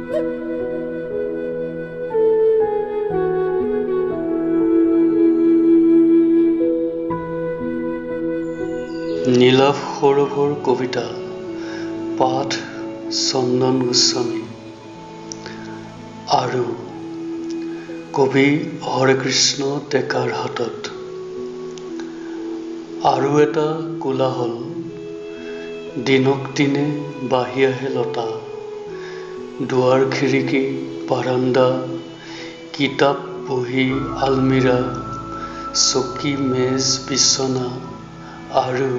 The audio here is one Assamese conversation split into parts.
নীলাভ সৌৰভৰ কবিতা পাঠ চন্দন গোস্বামী আৰু কবি হৰেকৃষ্ণ ডেকাৰ হাতত। আৰু এটা কোলাহল, দিনক দিনে বাঢ়ি আহে লতা, দুৱাৰ খিৰিকী বাৰাণ্ডা, কিতাপ বহী আলমিৰা, চকী মেজ বিচনা আৰু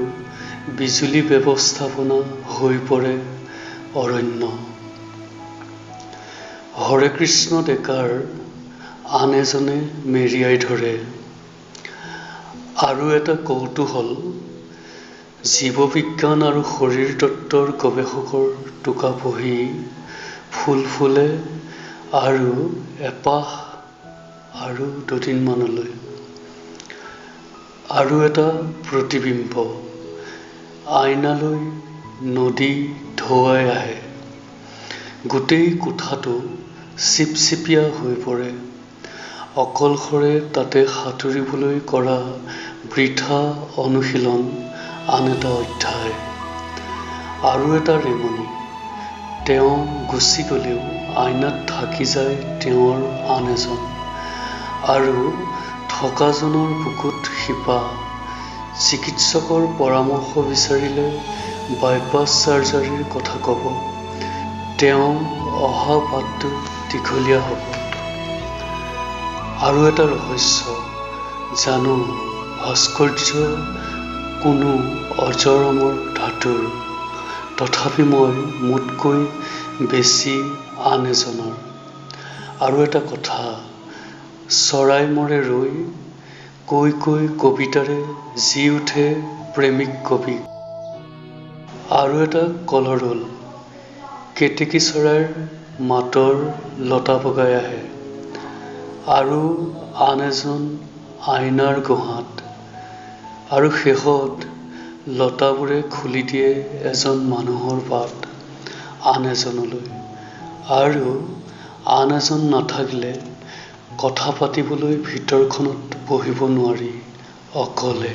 বিজুলী ব্যৱস্থাপনা হৈ পৰে অৰণ্য। হৰেকৃষ্ণ ডেকাৰ আন এজনে মেৰিয়াই ধৰে। আৰু এটা কৌতূহল, জীৱবিজ্ঞান আৰু শৰীৰ তত্ত্বৰ গৱেষকৰ টোকা পঢ়ি ফুল ফুলে আৰু এপাহ আৰু দুদিনমানলৈ। আৰু এটা প্ৰতিবিম্ব, আইনালৈ নদী ঢৌৱাই আহে, গোটেই কোঠাটো চিপচিপীয়া হৈ পৰে। অকলশৰে তাতে সাঁতুৰিবলৈ কৰা বৃথা অনুশীলন আন এটা অধ্যায়। আৰু এটা ৰেঙনি, তেওঁ গুচি গ'লেও আইনাত থাকি যায় তেওঁৰ আন এজন, আৰু থকাজনৰ বুকুত শিপা। চিকিৎসকৰ পৰামৰ্শ বিচাৰিলে বাইপাছ চাৰ্জাৰীৰ কথা ক'ব, তেওঁ অহা বাটটো দীঘলীয়া হ'ব। আৰু এটা ৰহস্য, জানো ভাস্কৰ্য কোনো অজৰ অমৰ ধাতুৰ, তথাপি মই মোতকৈ বেছি আন এজনৰ। আৰু এটা কথা, চৰাই মৰে ৰৈ কৈ কৈ কবিতাৰে জি উঠে প্ৰেমিক কবি। আৰু এটা কলৰোল, কেতেকী চৰাইৰ মাতৰ লতা বগাই আহে। আৰু আন এজন আইনাৰ গুহাত। আৰু শেষত লতাবোৰে খুলি দিয়ে এজন মানুহৰ বাট আন এজনলৈ। আৰু আন এজন নাথাকিলে কথা পাতিবলৈ ভিতৰখনত বহিব নোৱাৰি অকলে।